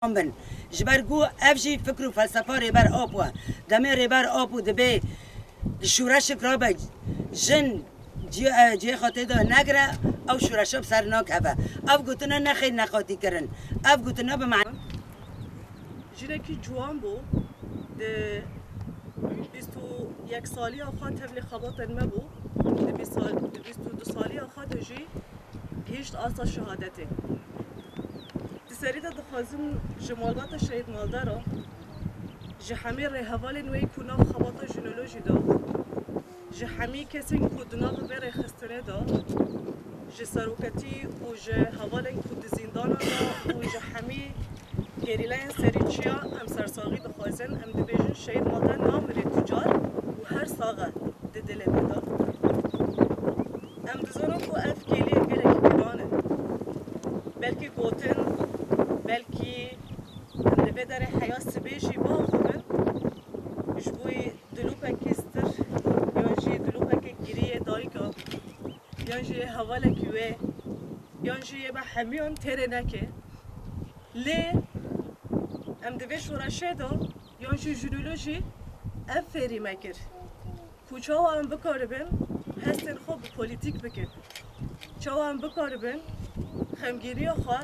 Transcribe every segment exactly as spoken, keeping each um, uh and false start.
bin. Ji ber ku ev jî fikr û felsefa Rêber Apo ye. Demê Rêber Apo dibê şûreşek rabe, jin cî-, e, cihê xwe tê de negire, ew şûreşa bi ser nakeve. Ev gotine nexêr neqatî kirin. Ev gotine bi man- Jinekî ciwan bû. Di bîst û yek saliya xwe tevlî xebatên me bû. Di bîst sal-, di bîst û du saliya xwe de jî gihîşt asta şehadetê. Di serî de dixwazim ji malbata Şehîd Malda re, ji hemî rêhevalên wê ku nav xebata jinolojî de, ji hemî kesên ku di nav vê rêxistinê de, ji seroketî û ji hevalên ku di zîndanan de û ji hemî gerîlayên serî çiya em sersaxî dixwazin. Em dibêjin Şehîd Malda namire tu car û her sax e di dilê me de. Em dizanin ku ev kêliyên gelekî giran in. Belkî gotin, belkî em li vê derê heya sibê jî biaxivin, ji bo dilopekî stir, yan jî dilopekê giriyê dayika, yan jî hevalekî wê, yan jî yê me hemiyan têrê neke. Lê em di vê şoreşê de, yan jî jinolojî ev fêrî me kir ku çawa em bikaribin hestên xwe bi polîtîk bikin. Çawa em bikaribin xemgîniya xwe,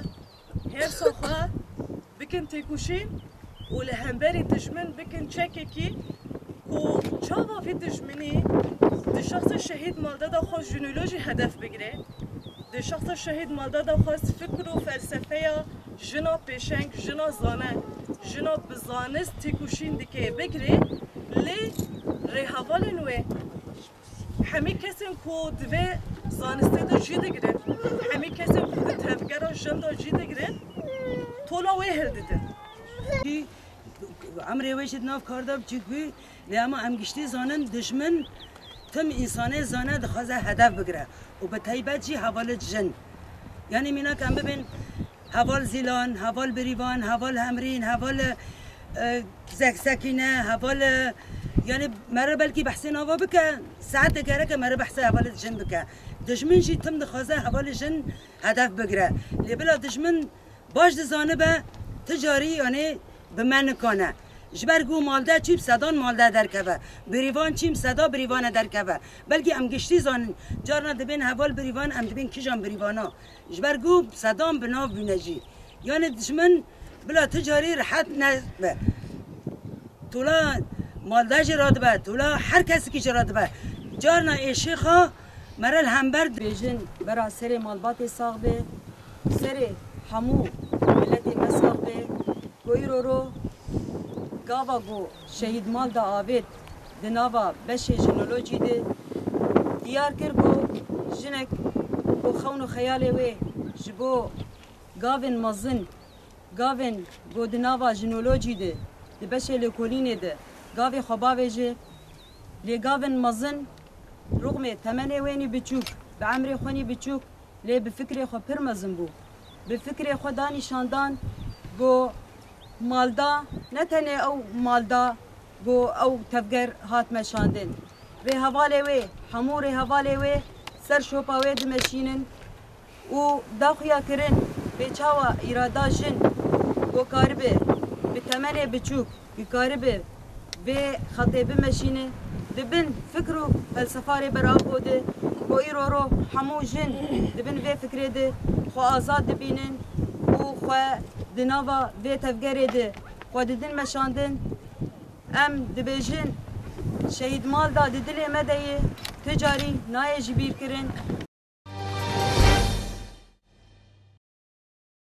hêrsa xwe bikin têkoşîn û li hemberî dijmin bikin çekekî ku çawa vî dijminî di şexsa Şehîd Malda de xwe jinolojî hedef bigire. Di şexsa Şehîd Malda de xwest fikr û felsefeya jina pêşeng, jina zane, jina bi zanist têkoşîn dike bigire, lê rêhevalên wê, hemî kesên ku di vê zanistê de cî digirin, hemî kesên ku di tevgera jin de cî digirin, tola wê hildidin. Emrê wê jî di nav kar de biçûk bû, lê ema em giştî zanin, dijmin tim însanê zane dixwaze hedef bigire û bi taybet jî hevalê jin. Yanî mînak em bibên heval Zîlan, heval Birîvan, heval Hemrîn, heval, e, Zek-, Sekîne, heval, e, yanî mere belkî behsê nava bike, saetê gereke mere behsê hevalê jin bike. Dijmin jî tim dixwaze hevalê jin hedef bigire. Lê bila dijmin baş dizanibe, ti carî, yanî bi me nikane. Ji ber ku malde çî bi sedan malde derkeve. Birîvan çî bi seda birîvane derkeve. Belkî em giştî zanin, carna dibên heval birîvan, em dibên kijan birîvana. Ji ber ku sedan bi nav bûne jî. Yanî dijmin bila ti carî rehet nebe. Tola malde jî radibe, tola her kesekî jî radibe. Carna êşê xwe mere li hember di- Bêjin bera serê malbatê sax be, serê hemû miletê me sax be. Ku îro ro gava ku Şehîd Malda avêt di nava beşê jinolojî de diyar kir ku jinek ku xewn û xeyalê wê ji bo gavên mezin, gavên ku di nava jinolojî de, di beşê lêkolînê de gavê xwe bavêje, lê gavên mezin, rûxmê temenê wênî biçûk, bi emrê xwenî biçûk, lê bi fikrê xwe pir mezin bû. Bi fikrê xwe da nîşandan ku malda, ne tenê ew malda ku ew tevger hat meşandin. Rêhevalê wê, hemû rêhevalê wê ser şopa wê dimeşînin û da xuya kirin bê çawa îrada jin ku karibe bi temenê biçûk, ku karibe vê xetê bimeşîne, di bin fikr û felsefa Rêber Apo de, ku îro ro hemû jin di bin vê fikrê de xwe azad dibînin û xwe di nava vê tevgerê de xwe didin meşandin. Em dibêjin, Şehîd Malda di dilê me de ye, ti carî nayê ji bîr kirin.